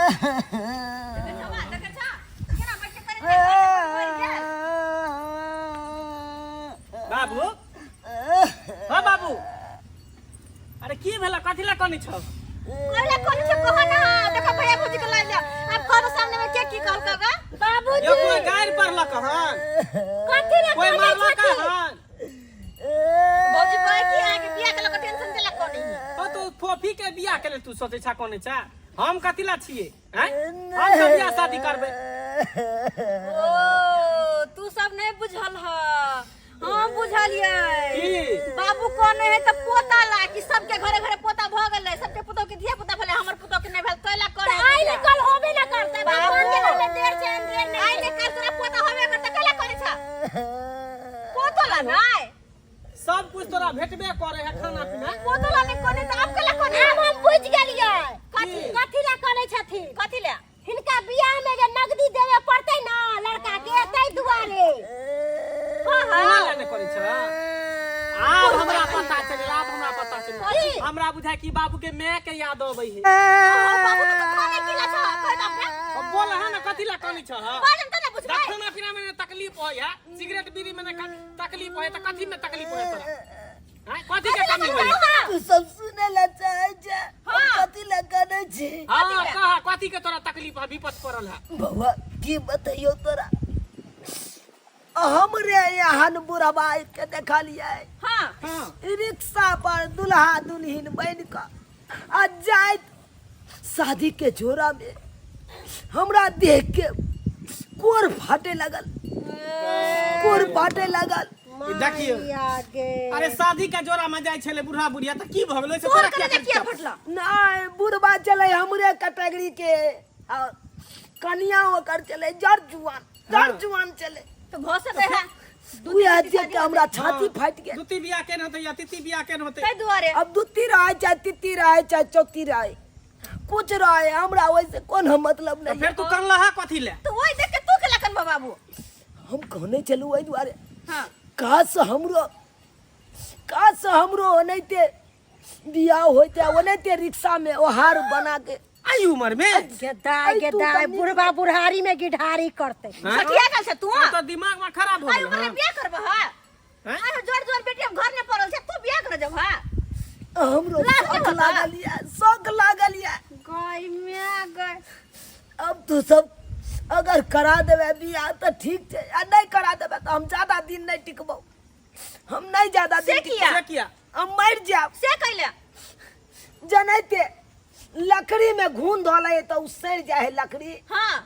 देखै छा केना बैठ के करै छै मरि गेल। बाबू हाँ बाबू अरे की भेला कथी ला कनी छौ कहले कोन छै कह ना देखो भैया भौजी के लाइन दे अब कहो सामने में के की कहल कगा बाबूजी यो कोई गारि पड़लक हन कथी ला कोई कनै मारलक छथिन हन भौजी कहे कि आगे बियाह के लोग टेंशन देला कोनी तो तू फोफी के बियाह के लेल तू सोचै छा कोने छा हम कथी ला छियै हैं हम सब बियाह शादी करबै ओ तू सब नहीं बुझल ह हम बुझलियै की? बाबू कहने है त पोता ला कि सबके घरे घरे पोता भ गेलै सबके पुतोह के धिया पुता भेलै हमर पुतोह के नहीं भेल तैला तऽ कहने आइ ने कल होबे ना करतै भगवान के घर में देर छै अंधेर नहीं आइ ने कल तोरा पोता होबे करतै कैला करे छ पोतो ला नहीं सब कुछ तोरा भेटबे करे है खाना पीना पोतो ला नहीं कोने त अब कैला कोने आब हम बुझि गेलियै कथी? कथी ला कनै छथिन कथी ले हिनका बियाह में जे नगदी देवे पड़तै ना लड़का के ताहि दुआरे हां अहाँ हां ला नहि करै छ आब हमरा पता चलल आब हमरा पता चलल की? हमरा बुझाय कि बाबू के माय के याद अबै है बाबू तो खाने की ला छ कह दे अपने अब बोल है ना कथी ला कनी छ बाजम त ना बुझबै खाना पीना में तकलीफ होय है सिगरेट बीड़ी में तकलीफ होय त कथी में तकलीफ होय तोरा हैं कथी के कमी होय तू सब सुने ला चाहे छे हम कथी ला करै छी हां कह कथी के तोरा तकलीफ है विपत पड़ल है बौआ की बतैयो तोरा हमरे यहाँ बुढ़वा के देखलियै हां हां रिक्शा पर दुल्हा दुल्हिन बनि कऽ आ जाइत शादी के जोड़ा में हमरा देख के कोर फाटे लगल कोर फाटे लगल देखियौ अरे शादी के जोड़ा में जाइ छलै बुढ़ा बुढ़िया त की भऽ गेलै से तोर तोरा कलेजा किया किया फटला नहीं बुढ़वा चले हमरे कैटेगरी के और कनिया ओकर चले जर जुआन जर जुआन चले तो भऽ सकै है उएह देख के हमरा छाती फाटि गेल दुती बियाह केने होतै या तिती बियाह केने होतै ताहि दुआरे अब दूती रहे चाहे तिती रहे चाहे चौथी रहे कुछ रहे हमरा ओहिसे कोनो मतलब तऽ नहीं फेर तू कनलहा कथी ले तो वही देख के तू केला कनबा बाबू हम कहने चलू ओहि दुआरे हाँ काश हमरो काश हमरो ओनाहिते बियाह होइते ओनाहिते रिक्शा में ओहार बना के आई उम्र में गेदाय अरे तू गेदाय कनी- बुढ़बा बुढ़ारी में गिढारी करते हाँ? सठिया गेल छै तू तू तो दिमाग में खराब हो आई गेल उम्र में हाँ? बियाह करबह हैं? आरो जोर जोर बेटी हम घर में पड़ल छै तू बियाह कर जब हां हमरो लाज शौक होता। लागल ये शौक लागल ये गई मैं गई अब तू सब अगर करा देवे बियाह तऽ ठीक छै आ नहीं करा देवे तऽ हम ज्यादा दिन नहीं टिकबौ हम नहीं ज्यादा से दिन किया? से किया टिकबौ। हम मरि जायब से कैले जनैते लकड़ी में घून धऽ लै तऽ ओ सड़ि जाइ है लकड़ी हां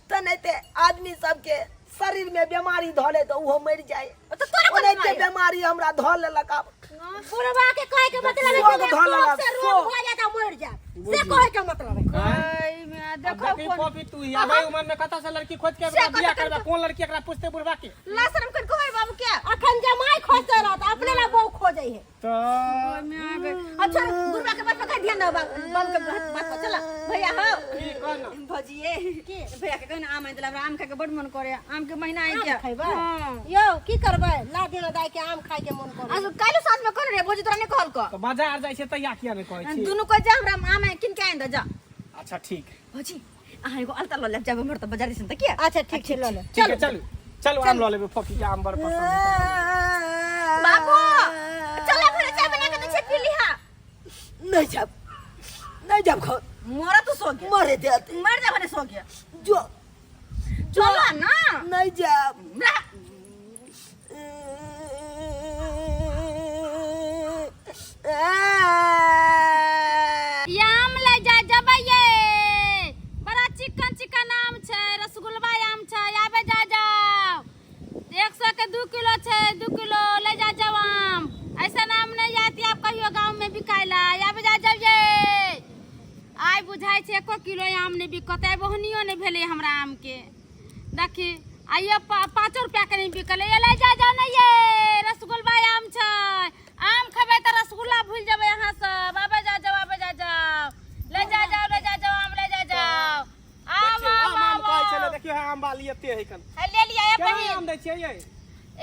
तेनाहिते आदमी सबके शरीर में बीमारी धऽ ले तऽ ओहो मरि जाइ तो तोरा कोन ओनाहिते बीमारी? बीमारी हमरा धऽ लेलक आब बुढ़वा के कहे के मतलब है शोक कि धऽ लेलक, शोक से रोग शोक। भऽ जाता मर जात से कहे के मतलब है गई मैं देखो देखो कोन कॉपी तू ही आबै उम्र में कतऽ से लड़की खोज के से एकरा बियाह कतऽ करबा कोन लड़की एकरा पूछते बुढ़बा के ला शर्म कर कोई बाबू क्या अखन जमाई खोजते रहत अपने ला बहू खोजै है तो अच्छा बुढ़वा के बात पर ध्यान दो बाबू के बात पर चला भैया हो की कह ना भजिए भैया के कहना आम आनि देला हमरा आम खाए के बड मन करे आम के महीना आई आम क्या खैबै हां यौ की करबै ला दिना दाइ के आम खाय के मन करे आज काल्हि साँझ में कोन रे भौजी तोरा नहीं कहल को तो बाजार जाइ छै तैया किया नहि कहै छी दुनू को जा हमरा आम किन के आनि दे जा अच्छा ठीक भौजी अहाँ एगो अलता लऽ लेब जाब हमर तऽ बाजार दिसन तऽ किया अच्छा ठीक छै लऽ ले ठीक है चलू चलू आम लऽ लेबै फोफी के आम बड़ पसंद है। बाबू चल घरे चाय बना के दै छै पी लिहा नहीं जाब नहीं जाब खाओ मरा तू सो गया मरे दे मर जा भने सो गया जो चलो ना नहीं जाब ना। आम ले जा जबै ये बड़ा चिकन चिकन आम छै रसगुल्ला आम छै आबे जा जाओ 100 के 2 किलो छै 2 किलो ले जा जाओ आम ऐसा आम नहीं आती आप कहियो गांव में बिकायला आबे जा जाओ ये आइ बुझाइ छै एको किलो आम नहि बिकतै आइ बोहनियो नहि भेलै हमरा आमके देखी आइयो 5 रुपया के नहीं बिकलै ये ले जा जाओ ने ये रसगुल्ला आम छै आम खेबै तऽ रसगुल्ला भूल जेबै अहाँ सब आबे जा जाओ आबे जा जाओ ले जा जाओ ले जा जाओ आम ले जा जाओ आम देखियौ, आम आम आम कहै छलै आम देखियौ आम वाली एते है कन हे ले लिया ये केना बहिन आम दै छियै यै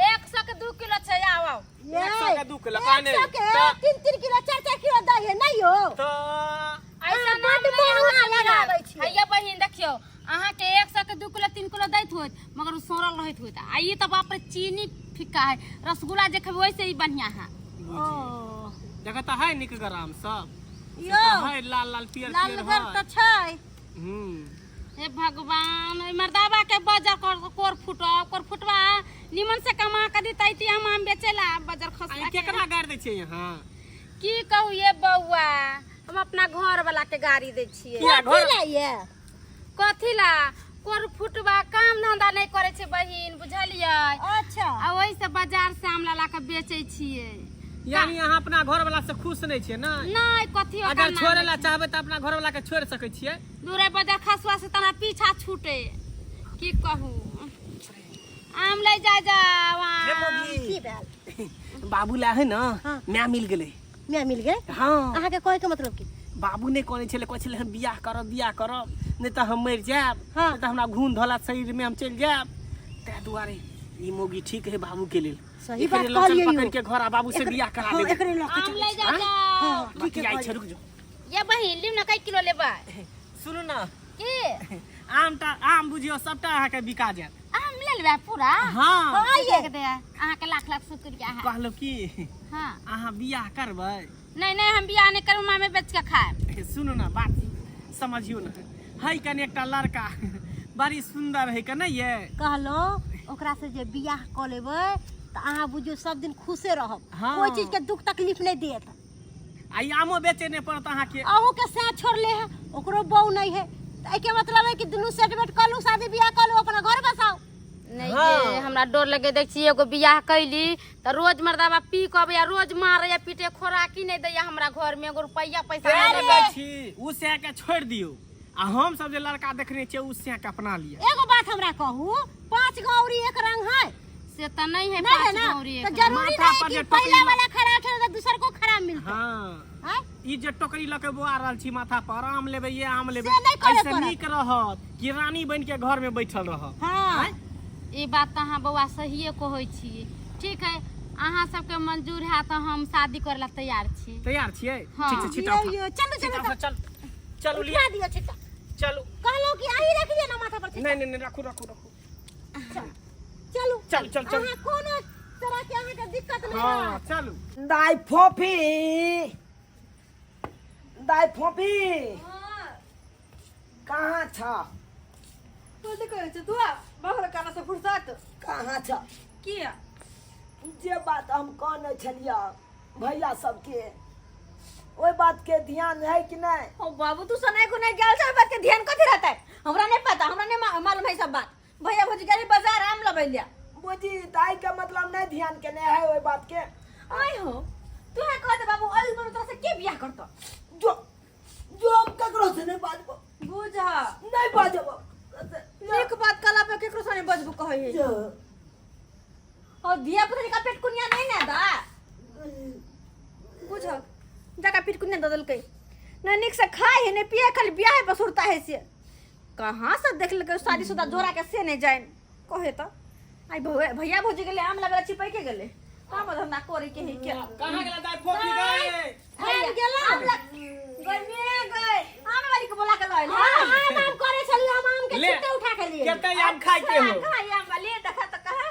100 के 2 किलो छै आउ आउ 100 के 2 किलो काने 100 के 3 3 किलो 4 4 किलो दै है नहीं हो तऽ ऐसा बड्ड नाम नहीं महंगा अहाँ लगाबै छियै। हैया बहिन होत मगर ओ सड़ल रहैत होत। आ ई तऽ बाप रे चीनी फिक्का है, रसगुल्ला जे खेबै ओहिसे ई बढ़िया है। ओ देखा तऽ है निकगर आम सब यौ है, लाल लाल पियर लाल पियर घर है। तऽ छै। हे भगवान, ओहि मर्दाबा के बजर कोर फुटो कोर फुटवा निमन से कमा के दितै ती हम आम बेचेला बजर आ खसला ई के। केकरा गारि दै छियै यहाँ? की कहू ये बौआ, हम अपना घर वाला के गाड़ी दै छियै। किया घर ला ये कथी ला कोर फुटवा काम धंधा नहि करै छै बहिन, बुझलियै? अच्छा। आ ओहि से बाजार से आम ला ला के बेचै छियै। यानी अहाँ अपना घर वाला से खुश नहीं छियै ना? नहि, कथी ओकर अगर नाम छोड़े ला चाहबै तऽ अपना घर वाला के छोड़ सकै छियै। दूरे बजार खसुआ से तना पीछा छूटे। की कहू, आम ले जा जाओ आम। की भेल? बाबू ला है ना माय मिल गेलै। मैं मिल गए? हाँ। अहाँ के कहे के मतलब की? बाबू नहि कहने छलै, कहै छलै हम बियाह करब बियाह करब, नहि तऽ हम मरि जायब। हाँ। नहि तऽ हमरा घून धोला शरीर में हम चलि जायब। ताहि दुआरे ई मौगी ठीक है बाबू के लेल। सही एकरे बात लऽ चल कहलियै पकड़ि यौ। के घर आ बाबू से बियाह करा हाँ, देबै। एकरे लऽ के आम चलै ले जा आँय? जाओ। ठीक है, छै, रुक जो। ये बहिन लिउ ना, कै किलो लेबै? सुनू ना। की? आम टा आम बुझियौ सबटा अहाँके बिका जायत। आम ले लेबै पूरा? हाँ। ये दे, अहाँके लाख लाख शुक्रिया है। कहलहुँ की, हाँ, अहाँ बियाह करबै? नहीं नहीं, हम बियाह नहीं करब, मामे बेच के खाएब। सुनू ना, बात समझियौ ना। है कनि एकटा लड़का बड़ी सुंदर है के नहीं ये? कहलहुँ ओकरा से जे बियाह कऽ लेबै तऽ अहाँ बुझियौ सब दिन खुशे रहब। हाँ। कोई चीज के दुख तकलीफ नहीं देत। आ ई आमो बेचे नहीं पड़त अहाँके। अहूँ के साथ छोड़ले है, ओकरो बहू नहीं है, तऽ एहिके मतलब है कि दुनू सेट बेट कऽ लू, शादी बियाह कऽ लू, अपना घर बसाउ। नहीं। हाँ। ये हमरा डर लगे, देख छी एगो बियाह कैली तऽ रोज मर्दाबा पी के अबैया, रोज मारैया पीटे, खोराकी नहीं दैया हमरा घर में एगो रुपैया पैसा तें नहीं ने दैया। कहै छी उ सएह के छोड़ि दियौ आ हम सब जे लड़का देखने छियै उ सएह के अपना लिअ। एगो बात हमरा कहू, 5 गौरी एक रंग है? से तऽ नहीं है। नहीं है पाँच ना? गौरी तो एक रंग। जरूरी माथा नहीं पर कि जे टोकरी पहला ल- वाला खराब है तो दूसर को खराब मिलता हाँ। है। ई जे टोकरी लऽ के बौआ रहल छी माथा पर, आम लेबै ये आम लेबै, से नहि करऽ एहिसँ पड़त। नीक रहत कि रानी बनि के घर में बैठल रहब। हाँ। ई बात तऽ अहाँ बौआ सहिए कहै छी। ठीक है, अहाँ सबके मंजूर है तऽ हम शादी करे ला तैयार छी। तैयार छियै? हाँ। ठीक छै, छिटा यौ उठा। यौ, चलू छिटा चलू। उठा, चल चलू लिअ। उठा दियौ छिट्टा। चलू। कहलहुँ कि अहीं रख लिअ ना माथा पर छिट्टा। नहीं नहीं नहीं, राखू राखू राखू। चलू। चल चल चल। अहाँ कोनो तरह के अहाँके दिक्कत नहीं हाँ रहत। चलू। दाइ फोफी, दाइ फोफी, कहाँ छ? कथी कहै छै तू? बाहर काना से फुर्सत कहाँ छ? किया? जे बात हम कहने छलियै भैया सबके, ओहि बात के ध्यान है कि नहीं? ओ बाबू, तू सनाई को नहीं गेल छै, बात के ध्यान कथी रहतै? हमरा नहीं पता, हमरा नहीं मालूम है सब बात। भैया भौजी गेली बाजार आम लबै लिया। बुझी दाई के मतलब नहीं ध्यान केने है ओहि बात के। आय हो, तू है कहते बाबू, अई उम्र तोरा से के बियाह करतो? जो जो हम ककरो से नहीं बाजबो। बुझ नहीं बाजबो। नीक बात कला पे केकरो से नहीं बजबो कहै है। जो और धिया पुता का पेट कुनिया नहीं ना दा बुझ जका पेट कुनिया दऽ देलकै न नीक से खाए है ने पिए, खाली बियाह पर सुरता है। से कहाँ से देख लेलकै शादीशुदा जोड़ा के से नहीं जान कहे। तो आई भैया भौजी गेलै आम लाबे चिपै के गेलै, काम धंधा करे के है के। कहाँ गेला दाइ फोफी गए? आबि गेला। आम ला गए गए आम वाली के बोला के लइल। हाँ, आम आम करे छलियै हम, आम के ले। छिट्टे उठा के लिए। कते आम खाइ के हो? कहाँ आम वाली देखा तो कहाँ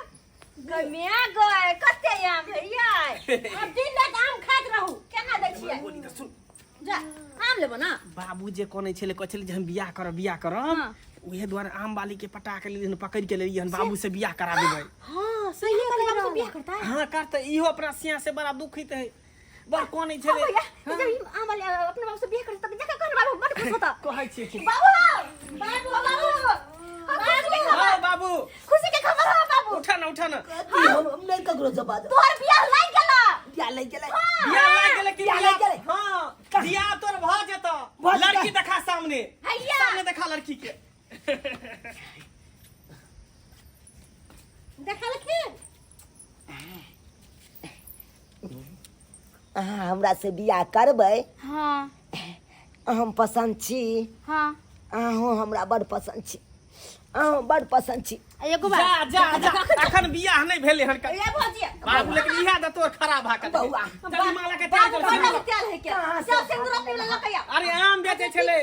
गमिया गए, कते आम है यार। अब दिन रात आम खाइत रहू। केना दै छियै? बोली तऽ सुन। जा आम लेबो ना। बाबू जे कहने छलै, कहै छलै जे हम बियाह करब बियाह करब, उहे दुआरे आम वाली के पटा के लेलियै हन, पकड़ि के लेलियै हन, बाबू से बियाह करा देबै। हाँ, सही बाबू से बियाह करता है? हाँ करतै। इहो अपना सिया से बड़ा दुखित है, बड़ कहने छलै। भैया, जब ई आम वाली अपने बाबू से बियाह करतै तब जाके कहन बाबू बड़ खुश होता। कहै छियै कि बाबू बाबू बाबू, खुशी के खबर। हाँ बाबू, खुशी के खबर हो बाबू। उठा ना, उठा ना। हम नहीं ककरो से बाजब। तोहर बियाह लागि गेला। बियाह लागि गेलै? बियाह लागि गेलै कि? बियाह लागि गेलै? हाँ, बियाह तोर भऽ जेतौ। भऽ जेतौ। लड़की देखा सामने। हैया। सामने देखा लड़की के। देखलखिन? अहाँ हमरा से बियाह करबै? हाँ। हम पसंद छी? हाँ। अहूँ हमरा बड़ पसंद छी, अहूँ बड़ पसंद छी। आ एगो बात। जा जा जा, अखन बियाह नहि भेलै हन। ए भौजी। बाबू, लेकिन इएह दे तोर खराब भा के। बौआ। चल, माला के तैयार बाबू कर। बड़ा तेल है के कहाँ से सब सिंदूर अपने ललकैया। अरे आम बेचै छलै।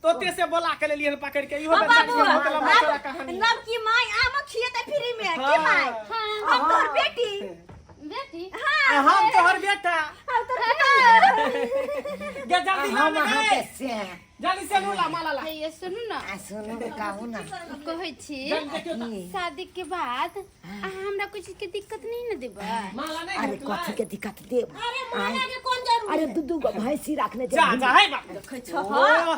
तो ओते से बोला के लेलियै हन पकड़ के इहो हाँ, बेचारी बाबू के बहुत लंबा चौड़ा कहानी नव की माई आम खिएते फ्री में की हाँ। माई हम तोहर बेटी बेटी हाँ हम तोहर बेटा हम तोहर बेटा गे जल्दी ला हम ने अहाँ गे के से हैं। जल्दी से लूला माला ला हे ये सुनू ना आ सुनू ने कहू ना कहै छी जल्दी देखियौ तऽ। शादी के बाद अहाँ हमरा कुछ के दिक्कत नहीं न देबै माला नहीं अरे घुटलै? कथी के दिक्कत देब अरे माला के कोन जरूरत अरे दू दू गो भैंसी रखने जा जा हे बाप देखै छो ओ,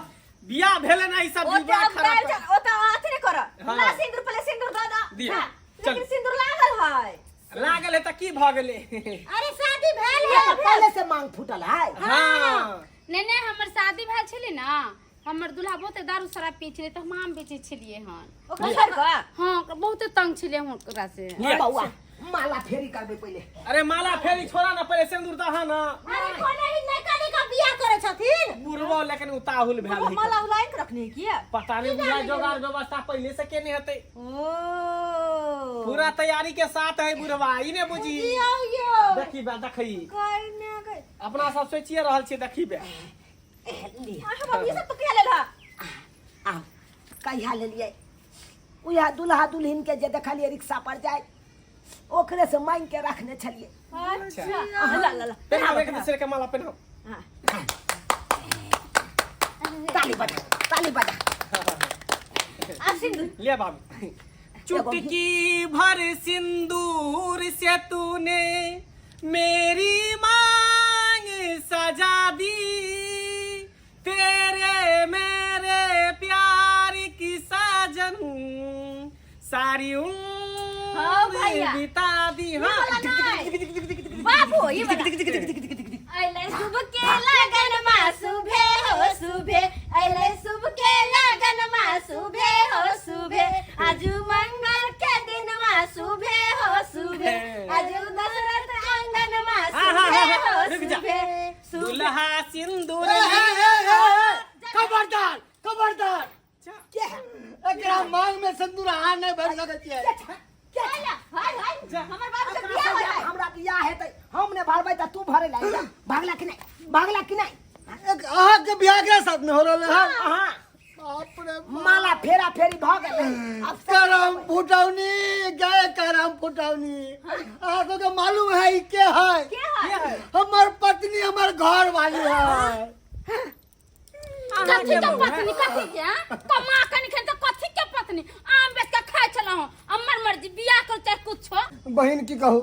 बियाह भेले ना ई सब ओ विवाह तऽ खराब ओ तऽ अथी नहि कर हाँ। ला सिंदूर पहिले सिंदूर दऽ दऽ दिअ, हाँ, चल। लेकिन सिंदूर लागल है लागल है तऽ की भऽ गेलै अरे शादी भेल है पहले से मांग फूटल है हाँ नहीं नहीं हमर शादी भेल छलै ना हमर दूल्हा बहुते दारू शराब पी छलै तऽ हम आम बेचै छलियै हन ओकरा छोड़ कऽ हाँ ओकरा बहुते तंग छलियै हम ओकरा से लिअ। बौआ माला फेरी करबै पहिले अरे माला फेरी छोड़ा ना पहिले सिंदूर दहा ना अरे कोने ही नयका नयका बियाह करे छथिन बुढ़बो लेकिन उताहुल भेल है माला उलाइन के रखने किया पता नहीं बुझा जोगाड़ व्यवस्था पहले से केने हेतै ओ पूरा तैयारी के साथ है बुढ़वा ई ने बुझी यो यो देखी बा देखी गई ने गई अपना सब सोचिए रहल छियै देखी बे लिअ अहाँ बाबू ई सब तो किया लेल हा आओ कहिया लेलियै उएह दुल्हा दुल्हिन के जे देखलियै रिक्शा पर जाय ओकरे से मांगि के रखने छलियै अच्छा ला ला ला पहनाओ एक दूसरे के माला पहनाओ हाँ। ताली बजा ताली बजा आब सिंदूर ले बाबू चुटकी भर सिंदूर से तूने मेरी मांग सजा दी तेरे मेरे प्यार की साजन सारी हाँ उम्र भैया। बिता दी हाँ बाबू ये वाला अइले शुभ के लगन मा सुभे हो सुभे अइले शुभ के लगन मा सुभे हो सुभे आजू मंगल के दिन मा सुभे हो सुभे आजू दशरथ आंगन मा हाँ, हाँ, सुभे हाँ, हो रुक जा। सुभे सुभे दुल्हा सिंदूर खबरदार खबरदार के है एकरा मांग में सिंदूर अहाँ नहि भरि सकै छियै के है? हाय हाय हमर बाबू के बियाह होय है हमरा बियाह हेतै हम ने भरबै तऽ तू भरे ला जा भागला कि नहि भागला कि नहि एक अहाँके बियाह के साथ में हो रहल है अहाँ बाप रे बाप। माला फेरा फेरी भऽ गेलै आब सब करम फुटौनी गए करम फुटौनी अहाँ सबके मालूम है ई के है के है हमर पत्नी हमर घर वाली है कथी के पत्नी कथी के हाँ? कमा के निखन तो कथी के पत्नी आम बेच के खाइ छलहुँ हमर मर्जी बियाह करू चाहे कुछो बहन की कहू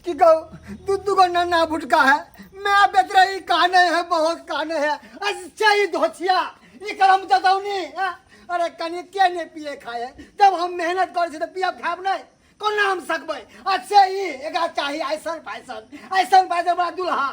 की कहू दू दू गो नन्ना भुटका है मैं बेच रही काने है बहुत काने है अच्छा ही धोछिया ई करम जतौनी हाँ? अरे कनी के नहीं पिए खाए जब हम मेहनत करे छी तऽ पियब खायब नहीं कोना हम सकबै अच्छे ई एकरा चाही ऐसन फैशन ऐसन फैशन हमरा दुल्हा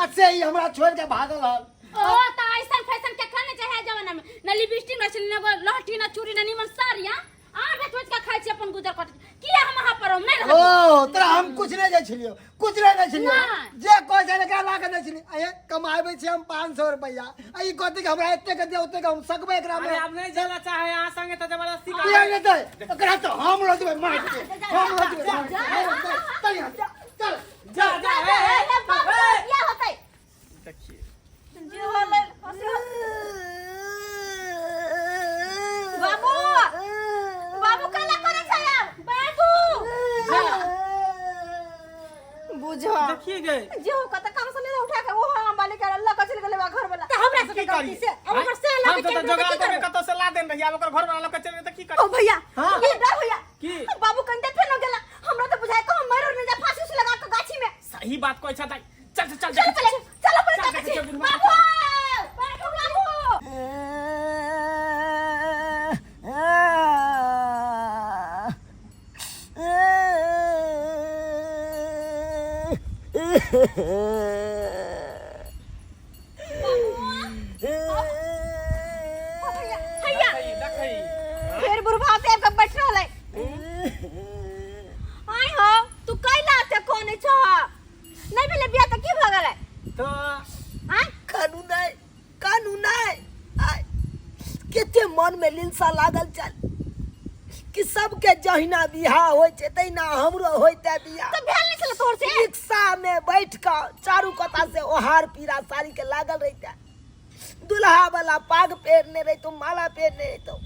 अच्छे ई हमरा छोड़ के भागल हन ओ त ऐसन फैशन के खाने चाहे जमाना में न लिपस्टिक न छली न लहठी न चूड़ी न निमन साड़ी हां आम बेच बेच के खाइ छी अपन गुजर कट किया हम अहाँ पर हम नहीं रहब ओ तोरा हम कुछ नहीं दै छलियो कुछ नहीं दै छलियो नहि। जे कहै छै एकरा ला के दै छलियो अये कमाबै छी हम 500 रुपैआ आ ई कहतै कि हमरा एते के दे ओते के हम सकबै एकरा अरे में अब नहीं जाला चाहे यहाँ संगे तो जबरदस्ती कर किया नहीं दै एकरा तो हम रह जेबै मार के हम रह जेबै मार के। चल यहाँ, चल जा जा ए, ए, ए, बाप रे, बियाह होतै देखिए जे होलै हँसी हो- बाबू बाबू कैला करै छै आब बाबू बुझ देखिए गए जे हो कत काम से नहीं उठा के ओ हम वाले के अल्लाह के चल गेलै बा घर वाला तऽ हमरा की सबके करी गलती से अब ओकर से हम लग तो चलि जोगाड़ गेलै तऽ की करके करबै? कतौ से ला देन रही आब ओकर घर वाला लग चल गेलै तऽ की करी ओ भैया हाँ। ये डर भैया की? बाबू कंते फेर न गेला हमरा तो बुझाय को हम मर और नहीं जा फांसी से लगा के गाछी में सही बात कहै छ दाइ चल चल चल चल पहले चलो पहले चल, देखै छी। चल, चल, बाबू बाबू बाबू हैया देखै देखै फेर बुढ़बा पे आबि के बैठ रहलै आइ हो तू कैला ते कोने छ नहि भेलै बियाह तऽ की भऽ गेलै तऽ आँय कानू नहि कानू नहि आइ कते मनमे लिलसा लागल छल कि सबके जहिना बियाह होइ छै तहिना हमरो होइते बियाह तऽ भेल नहि छलै तोहर से रिक्शा में बैठ कऽ चारू कता से ओहार पीरा साड़ी के लागल रहिते दुल्हा वाला पाग पहिरने रहितौ, माला पहिरने रहितौ,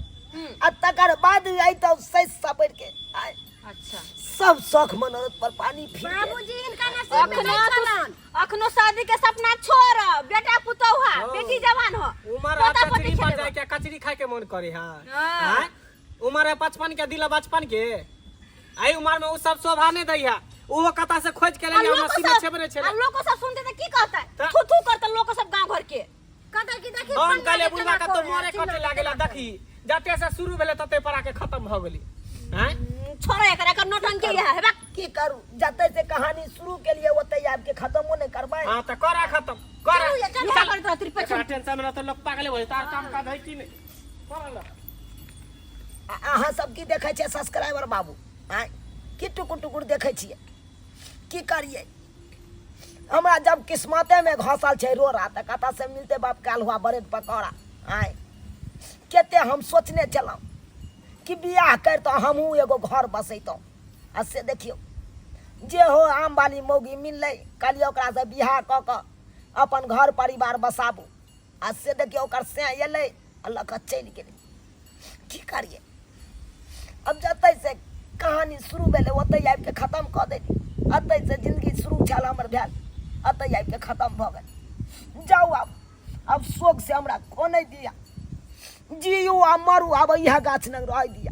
आ तकर बाद अइतौ सजि सवरि के। आय अच्छा, सब शौख मनोरथ पर पानी फिर गेल। बाबूजी हिनका नसीब में अखनो नहीं छलन। अखनो शादी के सपना छोड़, बेटा पुतोह है, हाँ। बेटी जवान हो, उमर है पोता पोती कचरी पर खेलेबो। जाए के कचरी खाए के मन करे। हाँ। हाँ। हाँ? उमर है 55 के, दिल बचपन के। आई उमर में उ सब शोभा नहीं दै है। ओहो कता से खोज के आ लेने लोको हमरा सीने सब- छेबरे छेले। आ लोको सब सुनते त की कहते? त- थू थू करते लोको सब गांव घर के। कहता कि देखी हम फल्लाँ कहले के बुढ़वा केना के तो करे, मरे चिल्लाँ कटे के लागेला। केना देखी, जते से शुरू भेले तते पर आके खत्म भ गेली। हैं? छोड़ो एकर, एकर नौटंकी है हेबा। की करू, जते से कहानी शुरू के लिए ओते आबि के खत्मो नहीं करबै। हां, त करा खत्म करा। चलू ये, चलू, चल। करैत रहत एकरा रिपेयर। टेंशन में रहत लोग पागले हो तार काम काज है की नहीं करल। आ अहाँ सब की देखै छियै सब्सक्राइबर बाबू? आँय, की टुकुर टुकुर देखै छियै? की करियै, हमरा जब किस्मते में घसल छै रोड़ा तऽ कतऽ से मिलतै बाप के अल्हुआ ब्रेड पकौड़ा? आँय, कते हम सोचने छलहुँ कि बियाह करितहुँ, हमहूँ एगो घर बसैतहुँ, आ से देखियौ जे हो आम वाली मौगी मिललै, कहलियै ओकरासँ बियाह कऽ कऽ अपन घर परिवार बसाबू, आ से देखियौ ओकर से एलै आ लऽ कऽ चलि गेलै। की करियै अब? जतै से कहानी शुरू भेलै ओतै आबि कऽ खतम कऽ देली। एतै से जिंदगी शुरू छल हमर भेल, एतै आबि कऽ खतम भऽ गेल। जाउ आब, आब शोक से हमरा कोनै दिया, जियू आ मरू, आब इएह गाछ लग रहै दिया।